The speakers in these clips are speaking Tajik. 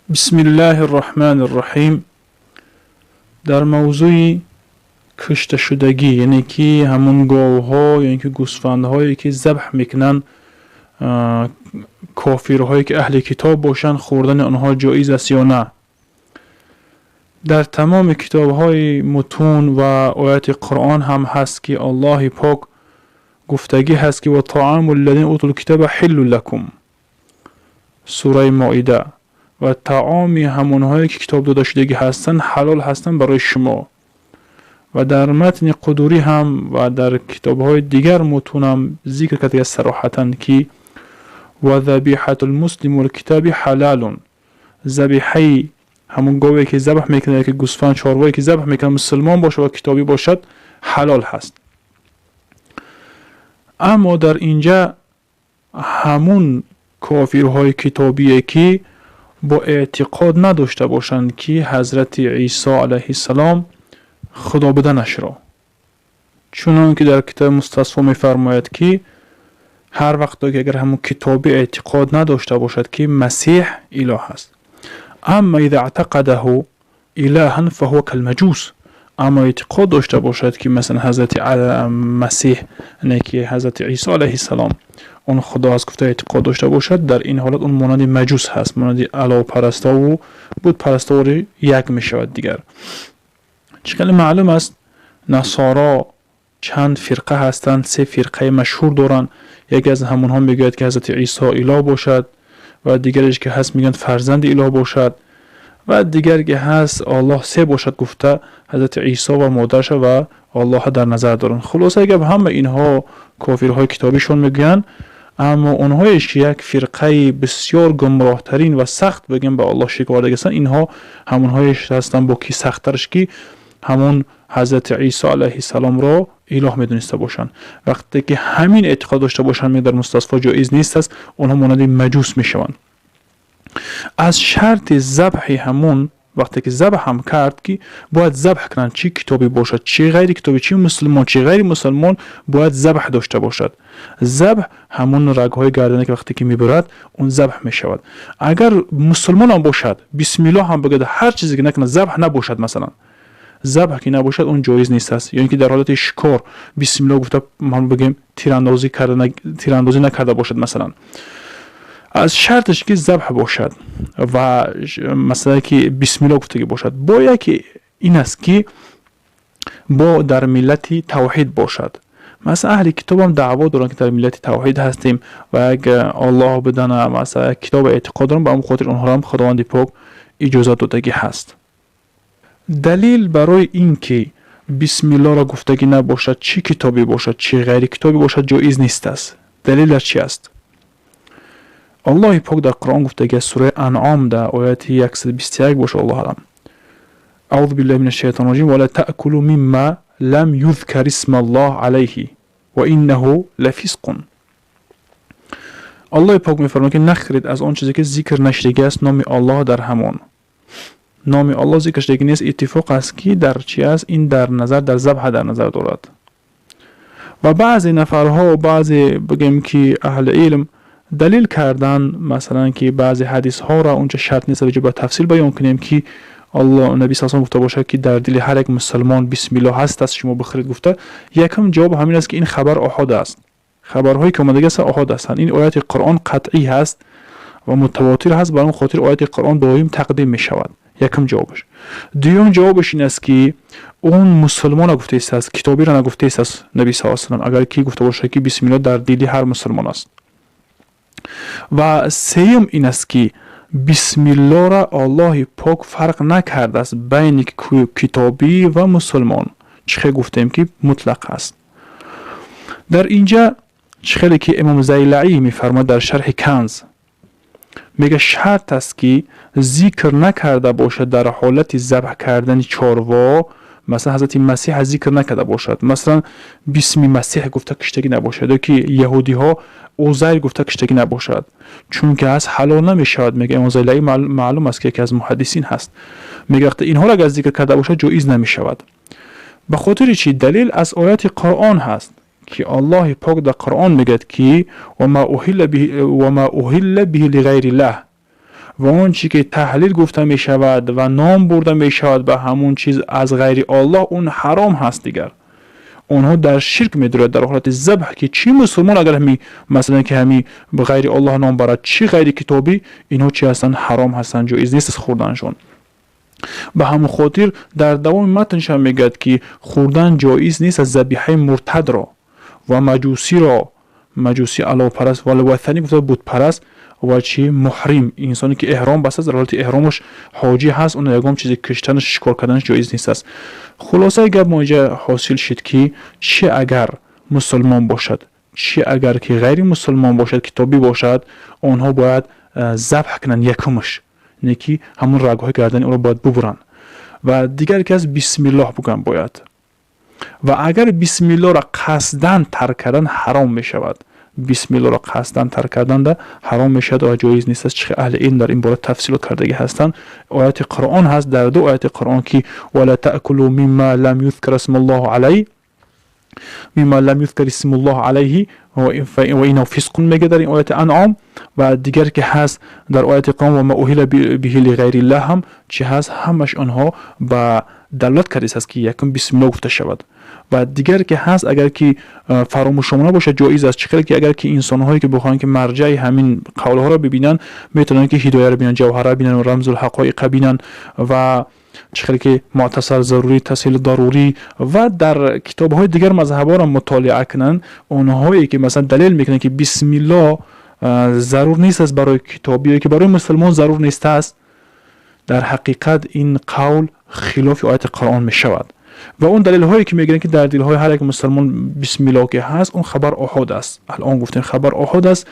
Бисмиллаҳи рраҳмани рраҳим. Дар мавзӯи кушташудагӣ, яъне ки ҳамун говҳо ё ин ки гӯсфандҳое ки забҳ мекунанд кофирҳое ки аҳли китоб бошанд, хӯрдани онҳо ҷоиз аст ё на? Дар тамоми китобҳои мутун ва ояти Қуръон ҳам ҳаст, ки Аллоҳи пок гуфтагӣ ҳаст, ки ва тааму ллазина утул китаба ҳиллун лакум, сураи Моида, ва таоми ҳамонҳое ки китоб дода шудагӣ ҳастанд, ҳалол ҳастанд барои шумо. Ва дар матни Қудурӣ ҳам ва дар китобҳои дигар мутун ҳам зикр кардагиаст сароҳатан, ки ва забиҳату лмуслим валкитаби ҳалалун, забиҳаи ҳамон гове ки забҳ мекунад, ки гӯсфанд, чорвое ки забҳ мекунад, мусулмон бошад ва китобӣ бошад, ҳалол ҳаст. Аммо дар инҷа ҳамун кофирҳои китобие ки бо эътиқод надошта бошанд, ки ҳазрати Исо алайҳиссалом худо буданашро, чунон ки дар китоби Мустасфо мефармояд, ки ҳар вақто ки агар ҳамун китобӣ эътиқод надошта бошад, ки Масеҳ илоҳ аст. Амма иза аътақадаҳу илаҳан фаҳува калмаҷус, аммо эътиқод дошта бошад, ки масалан ҳазрати Масеҳ, не ки ҳазрати Исо алайҳиссалом он худо аст гуфта эътиқод дошта бошад, дар ин ҳолат он монанди маҷус ҳаст, монанди аловпарастову бутпарастовори як мешавад. Дигар чӣ хеле маълум аст, насоро чанд фирқа ҳастанд, се фирқаи машҳур доранд. Яке аз ҳамонҳо мегӯяд, ки ҳазрати Исо илоҳ бошад, ва дигареш ки ҳаст, мегӯянд фарзанди илоҳ бошад, ва дигар ки ҳаст, Аллоҳ се бошад гуфта, ҳазрати Исо ва модарша ва Аллоҳа дар назар доранд. Хулосаи гап, ҳама инҳо кофирҳои китобишон мегӯянд, аммо онҳое ки як фирқаи бисёр гумроҳтарин ва сахт бигӯем ба Аллоҳ ширк овардаги ҳастанд, инҳо ҳамонҳое ҳастанд, бо ки сахттараш, ки ҳамон ҳазрати Исо алайҳиссаломро илоҳ медониста бошанд. Вақте ки ҳамин эътиқод дошта бошанд, дар Мустасфо ҷоиз нест аст, онҳо монанди маҷус мешаванд. Аз шарти забҳи ҳамун, вақте ки забҳ ҳам кард, ки бояд забҳ кунанд, чӣ китобӣ бошад, чӣ ғайри китобӣ, чӣ мусулмон, чӣ ғайри мусулмон, бояд забҳ дошта бошад. Забҳ ҳамун рагҳои гардане ки вақте ки мебурад, он забҳ мешавад. Агар мусулмон ҳам бошад, бисмиллоҳ ҳам бигӯяд, ҳар чизе ки накунад, забҳ набошад, масалан забҳ ки набошад, он ҷоиз нест аст. Ё ин ки дар ҳолати шикор бисмиллоҳ гуфта, бигӯем, тирандозӣ накарда бошад масалан. Аз шарташ ки забҳ бошад ва масалан ки бисмиллоҳ гуфтагӣ бошад. Бо яке ин аст, ки бо дар миллати тавҳид бошад. Масалан, аҳли китобам даъво доранд, ки дар миллати тавҳид ҳастем ва як Аллоҳ будана, масалан, як китоба эътиқод дорам, ба ҳамон хотир онҳоро Худованди пок иҷозат додагӣ ҳаст. Далел барои ин ки бисмиллоҳро гуфтагӣ набошад, чӣ китобе бошад, чӣ ғайри китобе бошад, ҷоиз нест аст. Далел дар чи аст? Аллоҳи пок дар Қуръон гуфтагӣ аст, сураи Анъом дар ояти 121 боша, аллоҳ алам. Аузу биллаҳи мин ашшайтони раҷим: ва ла таъкулу мимма лам юзкар исмаллоҳ алайҳи ва иннаҳу лафисқун. Аллоҳи пок мефармояд, ки нахӯред аз он чизе ки зикр нашудагӣ аст номи Аллоҳ дар ҳамон. Номи Аллоҳ зикр шудагӣ нест, иттифоқ аст, ки дар чи аст ин дар назар, дар забҳа дар назар дорад. Ва баъзе нафарҳо, баъзе бигӯем ки аҳли илм далил кардан, масалан, ки баъзе ҳадисҳоро унҷа шарт нест ба тафсил баён кунем, ки Аллоҳ наби саллаллоҳу гуфта бошад, ки дар дили ҳар як мусулмон бисмиллоҳ ҳаст аст, шумо бихӯред гуфта. Якум ҷавоб ҳамин аст, ки ин хабар оҳод аст, хабарҳое ки омадагӣ ҳастанд, оҳод ҳастанд. Ин ояти Қуръон қатъӣ ҳаст ва мутавотир ҳаст, бар он хотир ояти Қуръон доим тақдим мешавад. Якум ҷавобаш. Дуюм ҷавобаш ин аст, ки он мусулмона гуфтаистааст, китобиро нагуфтаистааст наби саллаллоҳу алайҳи васаллам, агар ки гуфта бошад, ки бисмиллоҳ дар дили ҳар мусулмон аст. Ва сеюм ин аст, ки бисмиллоҳро Аллоҳи пок фарқ накардааст байни китобӣ ва мусулмон, чӣ хел гуфтем, ки мутлақ аст. Дар инҷа чӣ хеле ки имом Зайлаӣ мефармояд дар шарҳи Канз, мега, шарт аст, ки зикр накарда бошад дар ҳолати забҳ кардани чорво, масалан, ҳазрати Масеҳа зикр накарда бошад, масалан, бисми Масеҳ гуфта киштагӣ набошад, ё ки яҳудиҳо Узайр гуфта киштагӣ набошад, чунки аз ҳалол намешавад, мега имом Зайлаӣ. Маълум аст, ки яке аз муҳаддисин ҳаст. Мега, вақте инҳоро агар зикр карда бошад, ҷоиз намешавад. Ба хотири чӣ? Далел аз ояти Қуръон ҳаст, ки Аллоҳи пок дар Қуръон мегӯяд, ки вама уҳилла биҳи лиғайриллаҳ. Ва он чӣ ки таҳлил гуфта мешавад ва ном бурда мешавад ба ҳамун чиз аз ғайри Аллоҳ, он ҳаром ҳаст. Дигар онҳо дар ширк медурад дар ҳолати забҳ, ки чӣ мусулмон агар ҳами масалан ки ҳами ғайри Аллоҳ ном барад, чӣ ғайри китобӣ, инҳо чӣ ҳастанд? Ҳаром ҳастанд, ҷоиз нест хӯрданашон. Ба ҳамон хотир дар давоми матншам мегӯяд, ки хӯрдан ҷоиз нест аз забиҳаи муртадро ва маҷусиро, маҷусӣ аловпараст, валватанӣ гуфта бутпараст, ва чӣ муҳрим, инсоне ки эҳром бастааст, дар ҳолати эҳромаш ҳоҷӣ ҳаст, он ягон чизе киштанаш, шикор карданаш ҷоиз нест аст. Хулосаи гап мо инҷа ҳосил шуд, ки чӣ агар мусулмон бошад, чӣ агар ки ғайри мусулмон бошад, китобӣ бошад, онҳо бояд забҳ кунанд. Якумаш не ки ҳамон рагҳои гардани ӯро бояд бубуранд ва дигар ки аз бисмиллоҳ бигӯянд бояд. Ва агар бисмиллоҳро қасдан тарк кардан, ҳаром мешавад. Бисмиллоҳро қасдан тарк карданда ҳаром мешавад ва ҷоиз нест аст. Чи аҳли илм дар ин бора тафсилот кардагӣ ҳастанд. Ояти Қуръон ҳаст, дар ду ояти Қуръон, ки ولا تأكلوا مما لم يذكر اسم الله عليه، مما لم يذكر اسم الله عليه وإنه فسق мега дар ин ояти Анъом. Ва дигар ки ҳаст дар ояти Қуръон وما أهل به لغير الله ҳам чӣ ҳаст, ҳамаш онҳо ба далолат кардааст, ки якум бисмиллоҳ гуфта шавад. Ва дигар ки ҳаст, агар ки фаромӯшомона бошад, ҷоиз аст. Чӣ хеле ки агар ки инсонҳое ки бихоҳанд ки марҷаи ҳамин қавлҳоро бибинанд, метавонанд ки Ҳидояро бинанд, Ҷавҳара бинанд, Рамзулҳақоиқа бинанд ва чӣ хеле ки Мухтасар Зарурӣ, Тасҳили Дарурӣ ва дар китобҳои дигар мазҳабҳоро мутолиа кунанд. Онҳое ки масалан далел мекунанд, ки бисмиллоҳ зарур нест аст барои китобӣ ё ки барои мусулмон зарур нест аст, дар ҳақиқат ин қавл хилофи ояти Қуръон мешавад. Ва он далелҳое ки мегӯянд, ки дар дилҳои ҳар як мусулмон бисмиллоҳ ки ҳаст, он хабар оҳод аст. Алон гуфтем, хабар оҳод аст.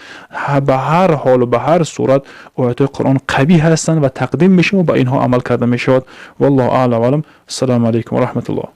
Ба ҳар ҳолу ба ҳар сурат оятҳои Қуръон қавӣ ҳастанд ва тақдим мешавад ва ба инҳо амал карда мешавад. Валлоҳу аълам. Ассалому алайкум ва раҳматуллоҳ.